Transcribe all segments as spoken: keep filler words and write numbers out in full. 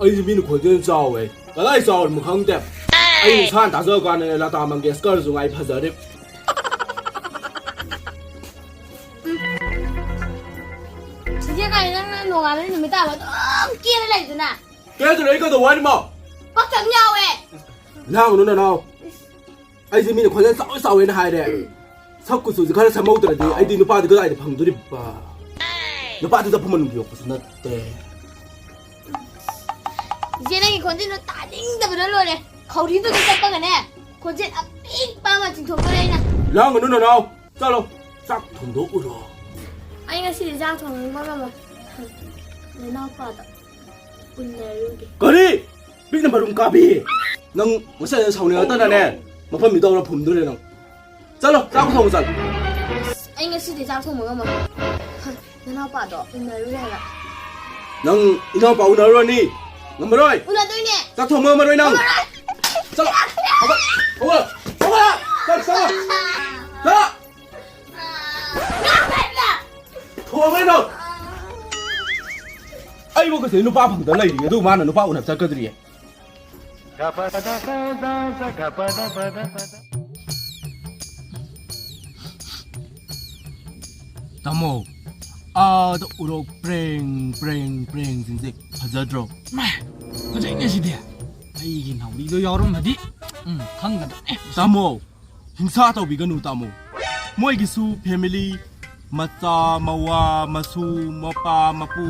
ꯑꯩꯁꯦ ꯃꯤꯅ ꯈꯣꯟꯖꯦꯜ ꯆꯥꯎꯋꯦ꯫ ꯀꯗꯥꯏ ꯆꯥꯎꯔꯤꯅꯣ ꯈꯪꯗꯦ꯫ ꯑꯩ ꯏꯁꯥꯅ ꯇꯥꯖꯕ ꯀꯥꯟꯗꯅꯦ ꯂꯇꯥ ꯃꯪꯒꯦꯁꯀꯔꯁꯨ ꯉꯥꯏ ꯐꯖꯔꯤ꯫ ꯏꯆꯦ ꯀꯥꯏꯅ ꯅꯪꯅ ꯅꯣꯡꯉꯥꯟꯕꯗꯩ ꯅꯨꯃꯤꯠ ꯇꯥꯕ ꯑꯗꯨꯝ ꯀꯦꯔ ꯂꯩꯗꯨꯅ꯫ ꯀꯦꯗ꯭ꯔꯦ ꯑꯩ ꯀꯩꯗꯧꯕ ꯍꯥꯏꯔꯤꯃꯣ? ꯄꯛꯇꯕ ꯌꯥꯎꯋꯦ꯫ ꯂꯥꯡꯒꯅꯨ ꯅꯅꯥꯎ꯫ ꯑꯩꯁꯦ ꯃꯤꯅ ꯈꯣꯟꯖꯦꯜ ꯆꯥꯎꯋꯦ ꯆꯥꯎꯋꯦꯅ ꯍꯥꯏꯔꯦ꯫ ꯁꯛ ꯀꯨꯆꯨꯁꯦ ꯈꯔ ꯁꯦꯝꯍꯧꯗ꯭ꯔꯗꯤ ꯑꯩꯗꯤ ꯅꯨꯄꯥꯗꯤ ꯀꯗꯥꯏꯗ ꯐꯪꯗꯣꯔꯤꯕ? ꯅꯨꯄꯥꯗꯤ ꯆꯐꯨ ꯃꯅꯨꯡꯗ ꯌꯣꯛꯄꯁꯨ ꯅꯠꯇꯦ꯫ ꯏꯆꯦ ꯅꯪꯒꯤ ꯈꯣꯟꯖꯦꯜꯗꯣ ꯇꯥꯅꯤꯡꯗꯕꯅ ꯂꯣꯏꯔꯦ꯫ ꯈꯧꯔꯤꯗꯨꯗ ꯆꯠꯄꯒꯅꯦ ꯈꯣꯟꯖꯦꯜ ꯑꯄꯤꯛꯄ ꯑꯃ ꯆꯤꯡꯊꯣꯛꯇꯣꯔꯦ ꯑꯩꯅ꯫ ꯂꯥꯡꯒꯅꯨ ꯅꯅꯥꯎ꯫ ꯆꯠꯂꯣ꯫ ꯆꯥꯛ ꯊꯣꯡꯗꯣꯛꯎꯔꯣ꯫ ꯑꯩ ꯉꯁꯤꯗꯤ ꯆꯥꯛ ꯊꯣꯡꯕ ꯉꯝꯃꯣꯏ꯫ ꯅꯅꯥꯎꯄꯥꯗꯣ ꯎꯅꯔꯨꯒꯦ꯫ ꯀꯔꯤ? ꯄꯤꯛꯅ ꯃꯔꯨꯝ ꯀꯥꯕꯤ? ꯅꯪ ꯉꯁꯥꯏ ꯁꯥꯎꯅꯤꯡꯉꯛꯇꯅꯅꯦ ꯃꯐꯝ ꯃꯤꯗꯧꯅ ꯐꯨꯝꯗꯣꯔꯦ ꯅꯪ꯫ ꯆꯠꯂꯣ, ꯆꯥꯛ ꯊꯣꯡꯕ ꯆꯠꯂꯣ꯫ ꯑꯩ ꯉꯁꯤꯗꯤ ꯆꯥꯛ ꯊꯣꯡꯕ ꯉꯝꯃꯣꯏ꯫ ꯅꯅꯥꯎꯄꯥꯗꯣ ꯎꯅꯔꯨꯔꯦ ꯍꯥꯏꯕ꯫ ꯅꯪ ꯏꯅꯥꯎꯄꯥ ꯎꯅꯔꯨꯔꯅꯤ? ꯉꯝꯃꯔꯣꯏ꯫ ꯎꯅꯗꯣꯏꯅꯦ꯫ ꯆꯥꯛ ꯊꯣꯡꯕ ꯉꯝꯃꯔꯣꯏ ꯅꯪ꯫ ꯉꯝꯃꯔꯣꯏ꯫ ꯆꯠꯂꯣ꯫ ꯍꯧꯒꯠ-, ꯍꯧꯒꯠꯂꯣ꯫ ꯍꯧꯒꯠꯂꯣ꯫ ꯆꯠꯂꯣ, ꯆꯠꯂꯣ꯫ ꯆꯠꯂꯣ꯫ ꯊꯣꯡꯉꯦ ꯅꯪ꯫ ꯑꯩꯕꯨ ꯀꯩꯁꯨ ꯅꯨꯄꯥ ꯐꯪꯗ ꯂꯩꯔꯤ, ꯑꯗꯨ ꯃꯥꯅ ꯅꯨꯄꯥ ꯎꯅ ꯆꯠꯀꯗ꯭ꯔꯤꯌꯦ꯫ ꯇꯥꯃꯣ, ꯑꯥꯗ ꯎꯔꯣꯛ ꯄ꯭ꯔꯦꯡ ꯄ꯭ꯔꯦꯡ ꯄ꯭ꯔꯦꯡꯁꯤꯡꯁꯦ ꯐꯖꯗ꯭ꯔꯣ? ꯃꯥ, ꯐꯖꯩꯅꯦ ꯁꯤꯗꯤ꯫ ꯑꯩꯒꯤ ꯅꯥꯎꯔꯤꯗꯣ ꯌꯥꯎꯔꯝꯃꯗꯤ, ꯎꯝ, ꯈꯪꯒꯗꯕꯅꯦ꯫ ꯇꯥꯃꯣ, ꯍꯤꯡꯁꯥ ꯇꯧꯕꯤꯒꯅꯨ ꯇꯥꯃꯣ꯫ ꯃꯣꯏꯒꯤꯁꯨ ꯐꯦꯃꯤꯂꯤ, ꯃꯆꯥ, ꯃꯋꯥ, ꯃꯁꯨ, ꯃꯄꯥ, ꯃꯄꯨ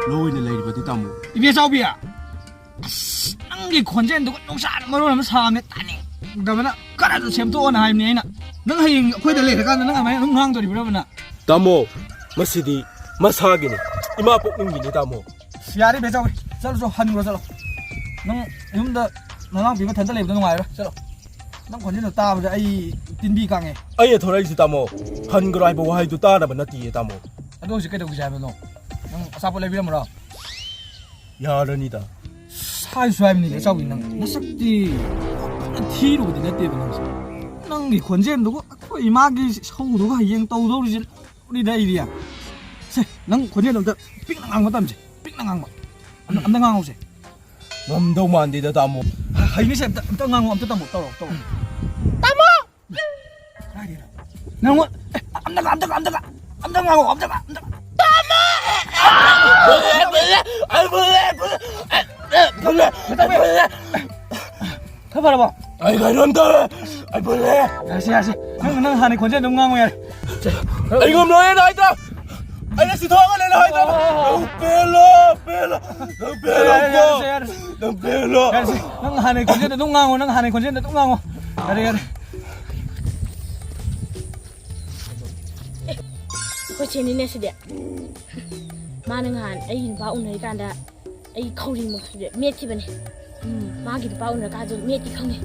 ꯂꯣꯏꯅ ꯂꯩꯔꯤꯕꯗꯤ ꯇꯥꯃꯣ꯫ ꯏꯕꯦꯆꯥꯎꯕꯤ, ꯑꯁ, ꯅꯪꯒꯤ ꯈꯣꯟꯖꯦꯜꯗꯨꯒ ꯅꯨꯡꯁꯥꯅ ꯃꯔꯣꯟ ꯑꯃ ꯁꯥꯕꯅꯦ, ꯇꯥꯅꯤꯡꯗꯕꯅ ꯈꯔꯁꯨ ꯁꯦꯝꯗꯣꯛꯑꯣꯅ ꯍꯥꯏꯕꯅꯤ ꯑꯩꯅ꯫ ꯅꯪ ꯍꯌꯦꯡ ꯑꯩꯈꯣꯏꯗ ꯂꯩꯔꯀꯥꯟꯗ ꯅꯪ ꯑꯗꯨꯃꯥꯏꯅ ꯑꯗꯨꯝ ꯉꯥꯡꯗꯣꯔꯤꯕ꯭ꯔꯕ ꯅꯪ? ꯇꯥꯃꯣ, ꯃꯁꯤꯗꯤ ꯃꯁꯥꯒꯤꯅꯤ, ꯏꯃꯥ ꯄꯣꯛꯅꯤꯡꯕꯤꯅꯤ ꯇꯥꯃꯣ꯫ ꯌꯥꯔꯦ ꯕꯦꯆꯥꯎꯕꯤ, ꯆꯠꯂꯨ ꯆꯠꯂꯨ, ꯍꯟꯈ꯭ꯔꯣ ꯆꯠꯂꯣ꯫ ꯅꯪ ꯌꯨꯝꯗ ꯅꯅꯥꯎꯄꯤ ꯃꯊꯟꯇ ꯂꯩꯕꯗꯣ ꯅꯨꯡꯉꯥꯏꯔꯣꯏ, ꯆꯠꯂꯣ꯫ ꯅꯪ ꯈꯣꯟꯖꯦꯜꯗꯣ ꯇꯥꯕꯗ ꯑꯩ ꯇꯤꯟꯕꯤ ꯀꯥꯡꯉꯦ꯫ ꯑꯩꯅ ꯊꯣꯔꯛꯏꯁꯤ ꯇꯥꯃꯣ, ꯍꯟꯈ꯭ꯔꯣ ꯍꯥꯏꯕ ꯋꯥꯍꯩꯗꯨ ꯇꯥꯅꯕ ꯅꯠꯇꯤꯌꯦ ꯇꯥꯃꯣ꯫ ꯑꯗꯣ ꯍꯧꯖꯤꯛ ꯀꯩꯗꯧꯈꯤꯁꯦ ꯍꯥꯏꯕꯅꯣ? ꯅꯪ ꯑꯆꯥꯄꯣꯠ ꯂꯩꯕꯤꯔꯝꯃꯔꯣ? ꯌꯥꯔꯅꯤꯗ꯫ ꯍꯥꯏꯁꯨ ꯍꯥꯏꯕꯅꯤ ꯕꯦꯆꯥꯎꯕꯤ, ꯅꯪ ꯅꯁꯛꯇꯤ ꯌꯥꯝ ꯀꯟꯅ ꯊꯤꯔꯨꯕꯗꯤ ꯅꯠꯇꯦꯕ ꯅꯪꯁꯦ꯫ ꯅꯪꯒꯤ ꯈꯣꯟꯖꯦꯜꯗꯨꯒ ꯑꯩꯈꯣꯏ ꯏꯃꯥꯒꯤ ꯁꯧꯗꯨꯒ ꯍꯌꯦꯡ ꯇꯧꯗꯧꯔꯤꯁꯦ ꯂꯣꯏꯔꯤꯗ ꯑꯩꯗꯤ꯫ ꯁꯦ, ꯅꯪ ꯈꯣꯟꯖꯦꯜꯗꯣ ꯑꯝꯇ ꯄꯤꯛꯅ ꯉꯥꯡꯕ ꯇꯝꯁꯦ, ꯄꯤꯛꯅ ꯉꯥꯡꯕ꯫ ꯑꯝꯇ, ꯑꯝꯇ ꯉꯥꯡꯍꯧꯁꯦ꯫ ꯉꯝꯗꯧ ꯃꯥꯟꯗꯦꯗ, ꯇꯥꯃꯣ꯫ ꯍꯩꯅꯤꯁꯦ, ꯑꯝꯇ, ꯑꯝꯇ ꯉꯥꯡꯉꯣ, ꯑꯝꯇ ꯇꯥꯃꯣ, ꯇꯧꯔꯣ, ꯇꯧꯔꯣ꯫ ꯇꯥꯃꯣ! ꯀꯥꯏꯗꯩꯅꯣ? ꯅꯪꯉꯣꯟ-, ꯑꯦ, ꯑꯝꯇꯒ, ꯑꯝꯇꯒ, ꯑꯝꯇꯒ, ꯑꯝꯇ ꯉꯥꯡꯉꯣ, ꯑꯝꯇꯒ, ꯑꯝꯇꯒ꯫ ꯇꯥꯃꯣ! ꯑꯩ ꯐꯨꯜꯂꯦ, ꯑꯩ ꯐꯨꯜꯂꯦ, ꯑꯩ ꯐꯨꯜꯂꯦ, ꯑꯩ ꯐꯨꯜꯂꯦ, ꯑꯩ ꯐꯨꯜꯂꯦ꯫ ꯈꯔ ꯐꯔꯕꯣ? ꯑꯩ ꯀꯩꯅꯣꯝ ꯇꯧꯔꯦ, ꯑꯩ ꯐꯨꯜꯂꯦ꯫ ꯌꯥꯔꯦꯁꯦ, ꯌꯥꯔꯦꯁꯦ꯫ ꯅꯪ, ꯅꯪ ꯍꯥꯟꯅꯩ ꯈꯣꯟꯖꯦꯜ ꯑꯗꯨꯝ ꯉꯥꯡꯉꯣ ꯌꯥꯔꯦ꯫ ꯑꯩ ꯉꯝꯂꯣꯏꯅ ꯍꯥꯏꯗ꯭ꯔꯣ? ꯑꯩꯅ ꯁꯤꯊꯣꯛꯑꯒ ꯂꯩꯔꯣ ꯍꯥꯏꯗ꯭ꯔꯣ? ꯅꯪ ꯄꯦꯜꯂꯣ, ꯄꯦꯜꯂꯣ, ꯅꯪ ꯄꯦꯜꯂꯣ, ꯌꯥꯔꯦ, ꯌꯥꯔꯦ, ꯌꯥꯔꯦ꯫ ꯅꯪ ꯄꯦꯜꯂꯣ꯫ ꯌꯥꯔꯦꯁꯦ, ꯅꯪ ꯍꯥꯟꯅꯩ ꯈꯣꯟꯖꯦꯜꯗ ꯑꯗꯨꯝ ꯉꯥꯡꯉꯣ, ꯅꯪ ꯍꯥꯟꯅꯩ ꯈꯣꯟꯖꯦꯜꯗ ꯑꯗꯨꯝ ꯉꯥꯡꯉꯣ꯫ ꯌꯥꯔꯦ, ꯌꯥꯔꯦ꯫ ꯑꯩꯈꯣꯏ ꯆꯦꯅꯤꯅꯦ ꯁꯤꯗꯤ꯫ ꯃꯥꯅ ꯉꯍꯥꯟ ꯑꯩꯒꯤ ꯅꯨꯄꯥ ꯎꯅꯔꯤꯀꯥꯟꯗ ꯑꯩ ꯈꯧꯔꯤ ꯃꯛꯁꯤꯗ ꯃꯦꯠꯈꯤꯕꯅꯦ꯫ ꯎꯝ, ꯃꯥꯒꯤ ꯅꯨꯄꯥ ꯎꯅꯔꯀꯥꯟꯗ ꯃꯦꯠꯇꯤ ꯈꯪꯉꯦ꯫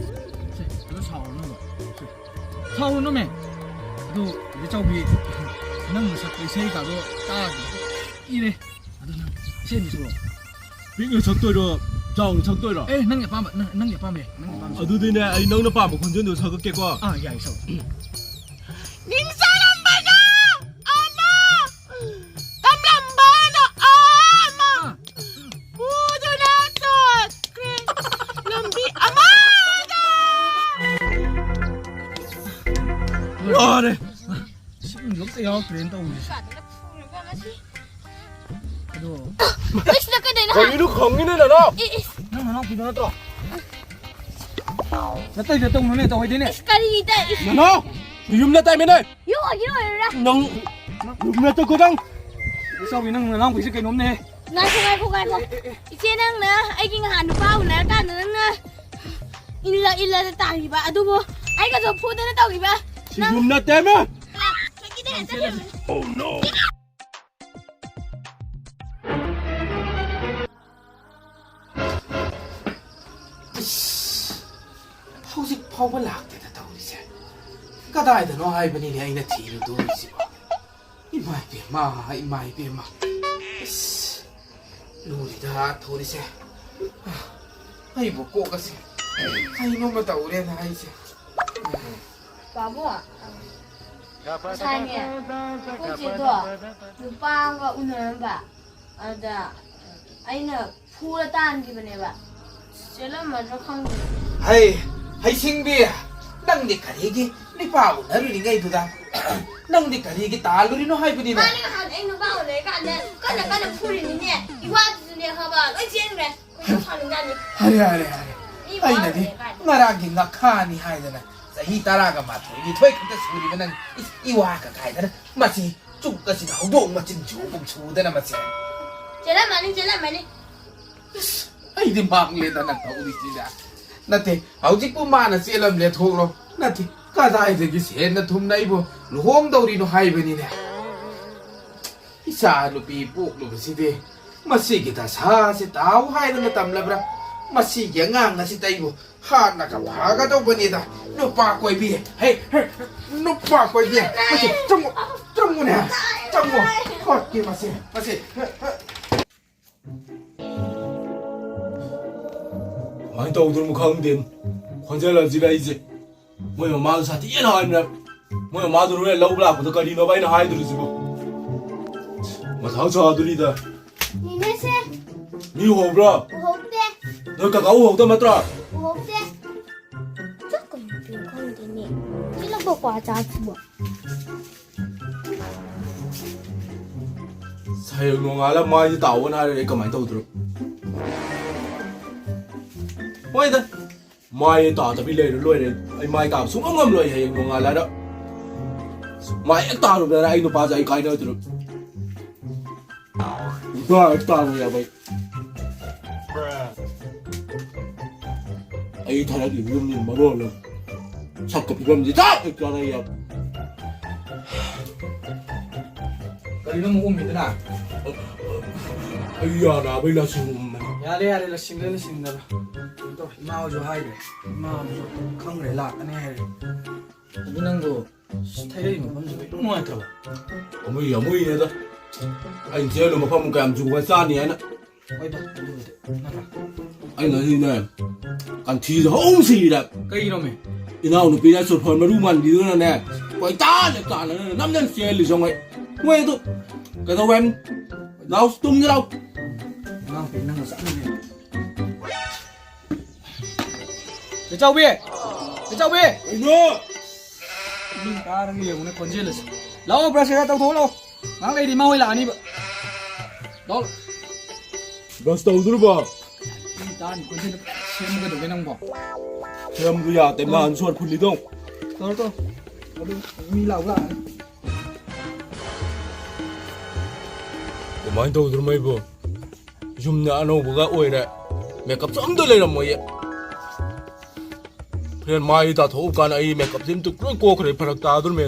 ꯁꯦ, ꯑꯗꯣ ꯁꯥꯎꯔꯅꯨꯕ꯫ ꯁꯦ, ꯁꯥꯎꯔꯅꯨꯃꯦ꯫ ꯑꯗꯣ, ꯏꯆꯧꯕꯤ, ꯅꯪ ꯁꯛꯄ ꯏꯁꯩ ꯀꯥꯗꯣ ꯇꯥꯗꯕ ꯀꯨꯏꯔꯦ꯫ ꯑꯗꯣ ꯅꯪ ꯏꯁꯩ ꯑꯃ ꯁꯛꯂꯛꯑꯣ꯫ ꯄꯤꯛꯅ ꯁꯛꯇꯣꯏꯔꯣ, ꯆꯥꯎꯅ ꯁꯛꯇꯣꯏꯔꯣ? ꯑꯦ, ꯅꯪꯒꯤ ꯑꯄꯥꯝꯕ, ꯅꯪ, ꯅꯪꯒꯤ ꯑꯄꯥꯝꯕ ꯌꯥꯏ, ꯅꯪꯒꯤ ꯑꯄꯥꯝꯕ ꯁꯛꯑꯣ꯫ ꯑꯗꯨꯗꯤꯅꯦ, ꯑꯩ ꯅꯪꯅ ꯄꯥꯝꯕ ꯈꯣꯟꯖꯦꯜꯗꯣ ꯁꯛꯂꯛꯀꯦꯀꯣ꯫ ꯑꯥ, ꯌꯥꯏ, ꯁꯛꯑꯣ꯫ ꯅꯤꯡꯖꯔꯝꯕꯅ ꯑꯃ, ꯇꯝꯂꯝꯕꯅ ꯑꯃ, ꯑꯥ꯫ ꯄꯨꯗꯨꯅ ꯆꯠꯈ꯭ꯔꯦ ꯂꯝꯕꯤ ꯑꯃꯗ꯫ ꯋꯥꯔꯦ꯫ ꯏꯁꯤꯡꯁꯨ ꯑꯝꯇ ꯌꯥꯎꯔꯛꯇ꯭ꯔꯦꯅ ꯇꯧꯔꯤꯁꯦ꯫ ꯑꯗꯣ, ꯑꯩꯁꯤꯅ ꯀꯩꯗꯩꯅꯣ ꯍꯥ? ꯀꯔꯤꯅꯣ ꯈꯪꯉꯤꯅꯦ ꯅꯅꯥꯎ? ꯑꯦ, ꯑꯦ꯫ ꯅꯪ ꯅꯅꯥꯎꯄꯤꯗꯣ ꯅꯠꯇ꯭ꯔꯣ? ꯅꯇꯩꯗ ꯇꯧꯅꯨꯅꯦ, ꯇꯧꯍꯩꯗꯦꯅꯦ꯫ ꯏꯁ, ꯀꯔꯤ ꯇ-, ꯏꯁ꯫ ꯅꯅꯥꯎ! ꯌꯨꯝꯗ ꯇꯥꯏꯃꯤꯅꯦ! ꯌꯣꯛꯑꯣꯏ, ꯌꯣꯛꯑꯣꯏ꯫ ꯅꯪ ꯌꯨꯝꯗ ꯆꯠꯈꯣꯗꯪ! ꯏꯆꯥꯎꯕꯤ, ꯅꯪ ꯅꯅꯥꯎꯄꯤꯁꯦ ꯀꯩꯅꯣꯝꯅꯦꯍꯦ꯫ ꯉꯥꯏꯈꯣ, ꯉꯥꯏꯈꯣ, ꯉꯥꯏꯈꯣ꯫ ꯏꯆꯦ, ꯅꯪꯅ ꯑꯩꯒꯤ ꯉꯍꯥꯟ ꯅꯨꯄꯥ ꯎꯅꯔꯀꯥꯟꯗ ꯅꯪꯅ ꯏꯜꯂ ꯏꯜꯂꯗ ꯇꯥꯈꯤꯕ ꯑꯗꯨꯕꯨ ꯑꯩꯒꯁꯨ ꯐꯨꯗꯅ ꯇꯧꯈꯤꯕ ꯁꯤ ꯅꯪ ꯌꯨꯝ ꯅꯠꯇꯦꯃꯦ! ꯆꯠꯈꯤꯗꯦ, ꯆꯠꯈꯤꯗꯦ꯫ Oh no! ꯑꯁ, ꯍꯧꯖꯤꯛ ꯐꯥꯎꯕ ꯂꯥꯛꯇꯦꯗ ꯇꯧꯔꯤꯁꯦ꯫ ꯀꯗꯥꯏꯗꯅꯣ ꯍꯥꯏꯕꯅꯤꯅꯦ ꯑꯩꯅ ꯊꯤꯔꯨꯗꯣꯔꯤꯁꯤꯕꯣ? ꯏꯃꯥ ꯏꯕꯦꯝꯃ, ꯏꯃꯥ ꯏꯕꯦꯝꯃ꯫ ꯑꯁ, ꯂꯨꯔꯤꯗ ꯊꯣꯔꯤꯁꯦ꯫ ꯑꯩꯕꯨ ꯀꯣꯛ ꯑꯁꯦ ꯀꯩꯅꯣꯝꯃ ꯇꯧꯔꯦꯅ ꯑꯩꯁꯦ꯫ ꯄꯥꯕꯨꯡ, ꯉꯁꯥꯏꯅꯦ, ꯑꯩꯈꯣꯏ ꯆꯦꯗꯣ ꯅꯨꯄꯥ ꯑꯃꯒ ꯎꯅꯔꯝꯕ꯫ ꯑꯗ ꯑꯩꯅ ꯐꯨꯔ ꯇꯥꯟꯈꯤꯕꯅꯦꯕ꯫ ꯆꯦꯜꯂꯝꯃꯗ꯭ꯔꯥ ꯈꯪꯗꯦ꯫ ꯍꯩ, ꯍꯩꯁꯤꯡꯕꯤ, ꯅꯪꯗꯤ ꯀꯔꯤꯒꯤ ꯅꯨꯄꯥ ꯎꯅꯔꯨꯔꯤꯉꯩꯗꯨꯗ ꯅꯪꯗꯤ ꯀꯔꯤꯒꯤ ꯇꯥꯜꯂꯨꯔꯤꯅꯣ ꯍꯥꯏꯕꯅꯤꯅꯦ? ꯃꯥꯅꯦ, ꯉꯍꯥꯟ ꯑꯩ ꯅꯨꯄꯥ ꯎꯅꯔꯤꯀꯥꯟꯗ ꯀꯟꯅ ꯀꯟꯅ ꯐꯨꯔꯤꯅꯤꯅꯦ꯫ ꯏꯋꯥꯗꯨꯁꯨꯅꯦ ꯈꯪꯉꯕ, ꯂꯣꯏ ꯆꯦꯟꯈ꯭ꯔꯦ꯫ ꯈꯣꯏꯗꯧ ꯁꯥꯎꯅꯤꯡꯖꯥꯠꯅꯤ꯫ ꯑꯔꯦ, ꯑꯔꯦ, ꯑꯔꯦ꯫ ꯃꯤ ꯑꯩꯅꯗꯤ ꯋꯥꯔꯝꯅꯦ ꯀꯥꯏꯅ꯫ ꯉꯔꯥꯡꯒꯤ ꯉꯈꯥꯅꯤ ꯍꯥꯏꯗꯅ ꯆꯍꯤ ꯇꯔꯥꯒ ꯃꯥꯊꯣꯏ ꯅꯤꯊꯣꯏ ꯈꯛꯇ ꯁꯨꯔꯤꯕ ꯅꯪ, ꯏꯁ, ꯏꯋꯥꯒ ꯀꯥꯏꯗꯅ ꯃꯁꯤ ꯆꯨꯛ ꯑꯁꯤꯗ ꯍꯧꯗꯣꯡ ꯃꯆꯤꯟ ꯁꯨꯒꯨꯝ ꯁꯨꯗꯅ ꯃꯁꯤ꯫ ꯆꯦꯜꯂꯝꯃꯅꯤ, ꯆꯦꯜꯂꯝꯃꯅꯤ꯫ ꯏꯁ, ꯑꯩꯗꯤ ꯃꯥꯡꯂꯦꯗꯅ ꯇꯧꯔꯤꯁꯤꯗ꯫ ꯅꯠꯇꯦ, ꯍꯧꯖꯤꯛꯄꯨ ꯃꯥꯅ ꯆꯦꯜꯂꯝꯂꯦ ꯊꯣꯛꯂꯣ? ꯅꯠꯇꯦ, ꯀꯗꯥꯏꯗꯒꯤ ꯁꯦꯟꯅ ꯊꯨꯝꯅ ꯑꯩꯕꯨ ꯂꯨꯍꯣꯡꯗꯧꯔꯤꯅꯣ ꯍꯥꯏꯕꯅꯤꯅꯦ? ꯏꯆꯥ ꯅꯨꯄꯤ ꯄꯣꯛꯂꯨꯕꯁꯤꯗꯤ ꯃꯁꯤꯒꯤ ꯗꯁꯥꯁꯤ ꯇꯥꯎ ꯍꯥꯏꯗꯅ ꯇꯝꯂꯕ꯭ꯔꯥ? ꯃꯁꯤꯒꯤ ꯑꯉꯥꯡ ꯑꯁꯤꯗ ꯑꯩꯕꯨ ꯍꯥꯠꯂꯒ ꯐꯒꯗꯧꯕꯅꯤꯗ꯫ ꯅꯨꯄꯥ ꯀꯣꯏꯕꯤ, ꯍꯦ, ꯍꯦ, ꯅꯨꯄꯥ ꯀꯣꯏꯕꯤ, ꯃꯁꯤ ꯆꯪꯉꯨ, ꯆꯪꯉꯨꯅꯦ, ꯆꯪꯉꯨ꯫ ꯍꯣꯏ, ꯃꯁꯤ, ꯃꯁꯤ꯫ ꯀꯃꯥꯏꯅ ꯇꯧꯗꯣꯏꯅꯣ ꯈꯪꯗꯦ꯫ ꯈꯣꯟꯖꯦꯜ ꯑꯁꯤꯒ ꯑꯩꯁꯦ꯫ ꯃꯣꯏ ꯃꯃꯥꯗꯣ ꯁꯥꯊꯤꯅ ꯍꯥꯏꯕꯅꯦ꯫ ꯃꯣꯏ ꯃꯃꯥꯗꯣ ꯍꯣꯔꯦꯟ ꯂꯧꯕ ꯂꯥꯛꯄꯗ ꯀꯔꯤꯅꯣꯕ ꯑꯩꯅ ꯍꯥꯏꯗꯣꯔꯤꯁꯤꯕꯣ? ꯃꯊꯥ ꯁꯥꯗꯣꯔꯤꯗ꯫ ꯅꯦꯅꯦꯁꯦ꯫ ꯃꯤ ꯎꯍꯧꯕ꯭ꯔꯣ? ꯎꯍꯧꯗꯦ꯫ ꯅꯣꯏ ꯀꯀꯥ ꯎꯍꯧꯗꯕ ꯅꯠꯇ꯭ꯔꯣ? ꯎꯍꯧꯗꯦ꯫ ꯆꯠꯀꯅꯤ ꯈꯪꯗꯦꯅꯦ꯫ ꯁꯤ ꯂꯧꯊꯣꯛꯄ ꯑꯆꯥꯔꯁꯤꯕꯣ꯫ ꯍꯌꯦꯡ ꯅꯣꯡꯉꯥꯜꯂ ꯃꯥꯏꯁꯦ ꯇꯥꯎꯑꯣꯅ ꯍꯥꯏꯔꯗꯤ ꯑꯩ ꯀꯃꯥꯏꯅ ꯇꯧꯗꯣꯏꯅꯣ? ꯍꯣꯏꯗ, ꯃꯥꯏ ꯇꯥꯗꯕꯤ ꯂꯩꯔ ꯂꯣꯏꯔꯦ꯫ ꯑꯩ ꯃꯥꯏ ꯇꯥꯕ ꯁꯨꯡꯉꯝ ꯉꯝꯂꯣꯏ ꯍꯌꯦꯡ ꯅꯣꯡꯉꯥꯜꯂꯒ꯫ ꯃꯥꯏ ꯍꯦꯛ ꯇꯥꯔꯨꯕꯗꯅ ꯑꯩ ꯅꯨꯄꯥꯁꯦ ꯑꯩ ꯀꯥꯏꯅꯗꯣꯏꯅꯣ꯫ ꯅꯨꯄꯥ ꯍꯦꯛ ꯇꯥꯔꯨ ꯌꯥꯕ ꯑꯩ꯫ ꯑꯩ ꯊꯥꯔꯛꯂꯤꯕ ꯌꯨꯝꯅꯤ ꯃꯔꯣꯜ ꯑꯃ꯫ ꯁꯛꯀ ꯐꯤꯕꯝꯁꯤ ꯆꯞ ꯍꯦꯛ ꯆꯥꯅꯩ ꯌꯥꯕ꯫ ꯀꯔꯤꯅꯣ ꯑꯃꯨꯛ ꯎꯝꯃꯤꯗꯨꯅ? ꯑꯩ ꯌꯥ ꯅꯥꯕꯩ ꯂꯁꯤꯡ ꯎꯝꯕꯅꯤ꯫ ꯌꯥꯔꯦ, ꯌꯥꯔꯦ, ꯂꯁꯤꯡꯗ ꯂꯁꯤꯡꯗꯕ꯫ ꯀꯩꯅꯣ ꯇꯧꯔꯦ, ꯏꯃꯥ ꯍꯣꯏꯁꯨ ꯍꯥꯏꯈ꯭ꯔꯦ꯫ ꯏꯃꯥ ꯍꯣꯏꯁꯨ ꯈꯪꯈ꯭ꯔꯦ, ꯂꯥꯛꯀꯅꯤ ꯍꯥꯏꯔꯦ꯫ ꯑꯗꯨ ꯅꯪꯕꯨ ꯊꯩꯔꯛꯏ ꯃꯐꯝꯁꯤꯕꯨ ꯏꯅꯨꯡ ꯅꯨꯡꯉꯥꯏꯇ꯭ꯔꯕ? ꯑꯃꯨꯏ ꯑꯃꯨꯏꯅꯦꯗ꯫ ꯑꯩꯅ ꯆꯦꯜꯂꯨ ꯃꯐꯝ ꯀꯌꯥꯝ ꯆꯨꯕ ꯆꯥꯅꯤ ꯍꯥꯏꯅ꯫ ꯍꯣꯏꯗ, ꯑꯗꯨꯕꯨꯗꯤ ꯅꯠꯇ꯭ꯔꯥ? ꯑꯩꯅ ꯁꯤꯅꯦ, ꯀꯟꯊꯤꯁꯦ ꯍꯧꯁꯤꯔ꯫ ꯀꯩꯒꯤꯅꯣꯃꯦ? ꯏꯅꯥꯎꯅꯨꯄꯤꯅ ꯆꯨꯔꯐꯣꯟ ꯃꯔꯨ ꯃꯥꯟꯕꯤꯗꯨꯅꯅꯦ, ꯀꯣꯏꯇꯥꯟ ꯍꯦꯛ ꯇꯥꯟꯅꯗꯅ ꯅꯝꯗꯅ ꯆꯦꯜꯂꯤ ꯁꯣꯝꯉꯩ꯫ ꯃꯣꯏ ꯑꯗꯨ ꯀꯩꯗꯧꯋꯦ ꯍꯥꯏꯕꯅꯤ? ꯂꯥꯎ, ꯇꯨꯝꯁꯤ ꯂꯥꯎ꯫ ꯏꯅꯥꯎꯅꯨꯄꯤ ꯅꯪꯒ ꯆꯞ ꯃꯥꯟꯅꯩ꯫ ꯏꯆꯥꯎꯕꯤ! ꯏꯆꯥꯎꯕꯤ! ꯀꯩꯅꯣ? ꯃꯤ ꯇꯥꯔꯒ ꯌꯦꯡꯉꯨꯅꯦ ꯈꯣꯟꯖꯦꯜ ꯑꯁꯤ꯫ ꯂꯥꯛꯑꯣ, ꯕ꯭ꯔꯁ ꯀꯩꯀꯥ ꯇꯧꯊꯣꯛꯑꯣ, ꯂꯥꯛꯑꯣ꯫ ꯉꯥꯏꯍꯥꯛ ꯂꯩꯔꯗꯤ ꯏꯃꯥ ꯍꯣꯏ ꯂꯥꯛꯑꯅꯤꯕ꯫ ꯂꯥꯛꯑꯣ꯫ ꯕ꯭ꯔꯁ ꯇꯧꯗꯣꯔꯤꯕꯣ? ꯃꯤ ꯇꯥꯅꯤ ꯈꯣꯟꯖꯦꯜꯗꯣ ꯁꯦꯝꯃꯒꯗꯧꯒꯦ ꯅꯪꯕꯣ꯫ ꯁꯦꯝꯕ ꯌꯥꯗꯦ, ꯃꯥ ꯁꯣꯔ ꯐꯨꯜꯂꯤꯗꯣ꯫ ꯇꯧꯔꯣ, ꯇꯧꯔꯣ꯫ ꯑꯗꯨ ꯃꯤ ꯂꯥꯛꯑꯣ, ꯂꯥꯛꯑꯅꯤ꯫ ꯀꯃꯥꯏꯅ ꯇꯧꯗꯣꯏꯅꯣ ꯑꯩꯕꯨ? ꯌꯨꯝꯗ ꯑꯅꯧꯕꯒ ꯑꯣꯏꯔꯦ, ꯃꯦꯀꯞꯁꯨ ꯑꯝꯇ ꯂꯩꯔꯝꯃꯣꯏꯌꯦ꯫ ꯍꯣꯔꯦꯟ ꯃꯥꯏ ꯇꯥꯊꯣꯛꯎ ꯀꯥꯟꯗ ꯑꯩ ꯃꯦꯀꯞꯁꯦ ꯑꯝꯇ ꯂꯣꯏ ꯀꯣꯛꯈ꯭ꯔꯦ, ꯐꯔꯛ ꯇꯥꯗꯣꯔꯃꯦ꯫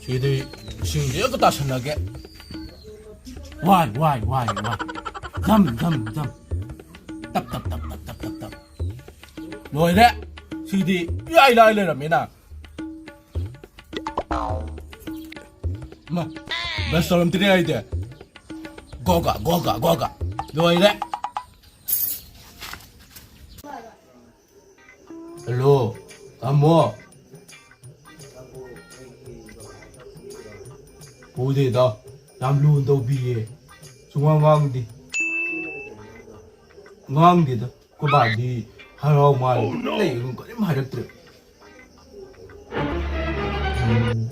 ꯁꯤꯗꯤ ꯏꯁꯤꯡꯁꯦ ꯍꯦꯛꯇ ꯇꯥꯁꯜꯂꯒꯦ꯫ ꯋꯥꯏ, ꯋꯥꯏ, ꯋꯥꯏ, ꯋꯥꯏ꯫ ꯖꯝ, ꯖꯝ, ꯖꯝ꯫ ꯇꯞ, ꯇꯞ, ꯇꯞ, ꯇꯞ, ꯇꯞ, ꯇꯞ, ꯇꯞ꯫ ꯂꯣꯏꯔꯦ꯫ ꯁꯤꯗꯤ ꯏꯔꯥꯏ ꯂꯥꯏ ꯂꯩꯔꯝꯃꯦꯅ꯫ ꯃꯥ, ꯕ꯭ꯔꯁ ꯇꯧꯔꯝꯗ꯭ꯔꯦ ꯑꯩꯗꯤ꯫ ꯒꯣꯒ, ꯒꯣꯒ, ꯒꯣꯒ꯫ ꯂꯣꯏꯔꯦ꯫ ꯍꯜꯂꯣ, ꯇꯥꯃꯣ꯫ ꯄꯨꯗꯦꯗ, ꯌꯥꯝ ꯂꯨꯅ ꯇꯧꯕꯤꯌꯦ꯫ ꯁꯨꯡꯉꯥꯡ ꯉꯥꯡꯗꯦ꯫ ꯉꯥꯡꯗꯦꯗ꯫ ꯑꯩꯈꯣꯏ ꯕꯥꯗꯤ ꯍꯔꯥꯎ ꯃꯥꯜꯂꯦ꯫ ꯂꯩ, ꯀꯔꯤꯝ ꯍꯥꯏꯔꯛꯇ꯭ꯔꯦ꯫ ꯎꯝ,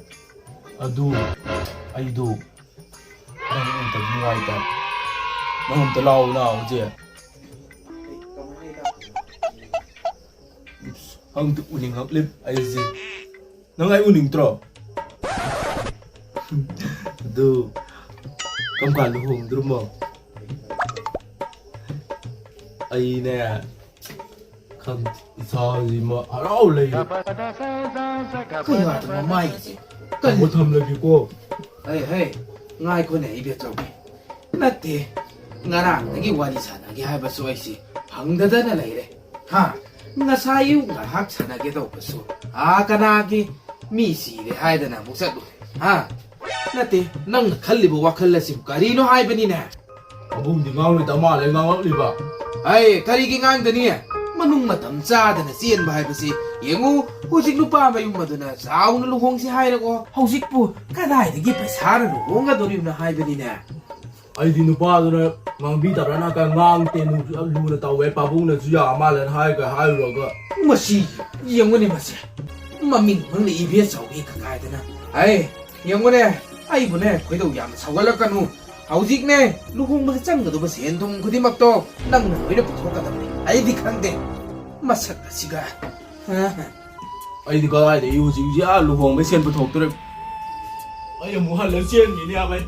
ꯑꯗꯨ ꯑꯩꯗꯣ ꯅꯪ ꯑꯝꯇ ꯅꯨꯡꯉꯥꯏꯇꯦ꯫ ꯅꯪ ꯑꯝꯇ ꯂꯥꯛꯑꯣ, ꯂꯥꯛꯑꯣ ꯍꯧꯖꯤꯛ꯫ ꯈꯪꯗꯦ, ꯎꯅꯤꯡꯉꯛꯂꯦ ꯑꯩꯁꯦ꯫ ꯅꯪ ꯑꯩ ꯎꯅꯤꯡꯗ꯭ꯔꯣ? ꯑꯗꯨ ꯀꯔꯝ ꯀꯥꯟꯗ ꯂꯨꯍꯣꯡꯗ꯭ꯔꯣꯃꯣ? ꯑꯩꯅꯦ, ꯈꯪꯗꯦ, ꯏꯁꯥꯁꯤꯃ ꯍꯔꯥꯎ ꯂꯩꯔꯦ꯫ ꯀꯩꯅꯣ ꯑꯗꯨ ꯃꯃꯥꯏꯁꯦ? ꯀꯔꯤ? ꯊꯝꯃꯣ, ꯊꯝꯂꯒꯦꯀꯣ꯫ ꯍꯩ, ꯍꯩ, ꯉꯥꯏꯈꯣꯅꯦ, ꯏꯕꯦꯆꯧꯕꯤ꯫ ꯅꯠꯇꯦ, ꯉꯔꯥꯡꯗꯒꯤ ꯋꯥꯔꯤ ꯁꯥꯟꯅꯒꯦ ꯍꯥꯏꯕꯁꯨ ꯑꯩꯁꯤ ꯐꯪꯗꯗꯅ ꯂꯩꯔꯦ꯫ ꯍꯥ? ꯉꯁꯥꯏ ꯑꯌꯨꯛ ꯉꯥꯏꯍꯥꯛ ꯁꯥꯟꯅꯒꯦ ꯇꯧꯕꯁꯨ, ꯑꯥ, ꯀꯅꯥꯒꯤ ꯃꯤ ꯁꯤꯔꯦ ꯍꯥꯏꯗꯅ ꯑꯃꯨꯛ ꯆꯠꯂꯨꯔꯦ꯫ ꯍꯥ? ꯅꯠꯇꯦ, ꯅꯪꯅ ꯈꯜꯂꯤꯕ ꯋꯥꯈꯜ ꯑꯁꯤꯕꯨ ꯀꯔꯤꯅꯣ ꯍꯥꯏꯕꯅꯤꯅꯦ? ꯑꯕꯨꯡꯗꯤ ꯉꯥꯡꯂꯣꯏꯗ ꯃꯥꯜꯂꯦ ꯉꯥꯡꯂꯛꯂꯤꯕ꯫ ꯑꯩ ꯀꯔꯤꯒꯤ ꯉꯥꯡꯗꯅꯤ? ꯃꯅꯨꯡ ꯃꯇꯝ ꯆꯥꯗꯅ ꯆꯦꯟꯕ ꯍꯥꯏꯕꯁꯤ ꯌꯦꯡꯉꯨ, ꯍꯧꯖꯤꯛ ꯅꯨꯄꯥ ꯃꯌꯨꯝ ꯑꯗꯨꯅ ꯆꯥꯎꯅ ꯂꯨꯍꯣꯡꯁꯤ ꯍꯥꯏꯔꯛꯑꯣ꯫ ꯍꯧꯖꯤꯛꯄꯨ ꯀꯗꯥꯏꯗꯒꯤ ꯄꯩꯁꯥꯅ ꯂꯨꯍꯣꯡꯒꯗꯧꯔꯤꯕꯅꯣ ꯍꯥꯏꯕꯅꯤꯅꯦ? ꯑꯩꯗꯤ ꯅꯨꯄꯥꯗꯨꯅ ꯉꯥꯡꯕꯤꯗꯕ꯭ꯔꯥꯅ ꯀ ꯉꯥꯡꯗꯦ, ꯅꯨ-, ꯂꯨꯅ ꯇꯧꯋꯦ, ꯄꯥꯕꯨꯡꯅꯁꯨ ꯌꯥ ꯃꯥꯜꯂꯦꯅ ꯍꯥꯏꯒ ꯍꯥꯏꯔꯨꯔꯒ꯫ ꯃꯁꯤ ꯌꯦꯡꯉꯨꯅꯦ, ꯃꯁꯦ ꯃꯃꯤꯡ ꯈꯪꯗꯦ ꯏꯕꯦ ꯆꯥꯎꯕꯤ ꯀꯀꯥꯏꯗꯅ꯫ ꯑꯩ ꯌꯦꯡꯉꯨꯅꯦ, ꯑꯩꯕꯨꯅꯦ ꯈꯣꯏꯗꯧ ꯌꯥꯝꯅ ꯁꯧꯒꯠꯂꯛꯀꯅꯨ꯫ ꯍꯧꯖꯤꯛꯅꯦ ꯂꯨꯍꯣꯡꯕꯗ ꯆꯪꯒꯗꯧꯕ ꯁꯦꯟ ꯊꯨꯝ ꯈꯨꯗꯤꯡꯃꯛꯇꯣ ꯅꯪꯅ ꯂꯣꯏꯅ ꯄꯨꯊꯣꯛꯀꯗꯕꯅꯤ, ꯑꯩꯗꯤ ꯈꯪꯗꯦ꯫ ꯃꯁꯛ ꯑꯁꯤꯒ꯫ ꯑꯩꯗꯤ ꯀꯗꯥꯏꯗꯒꯤ ꯍꯧꯖꯤꯛ ꯍꯧꯖꯤꯛ ꯑꯥ ꯂꯨꯍꯣꯡꯕꯩ ꯁꯦꯟ ꯄꯨꯊꯣꯛꯇꯣꯔꯦ? ꯑꯩ ꯑꯃꯨꯛ ꯍꯜꯂ ꯆꯦꯟꯈꯤꯅꯦ ꯍꯥꯏꯕ ꯑꯩ꯫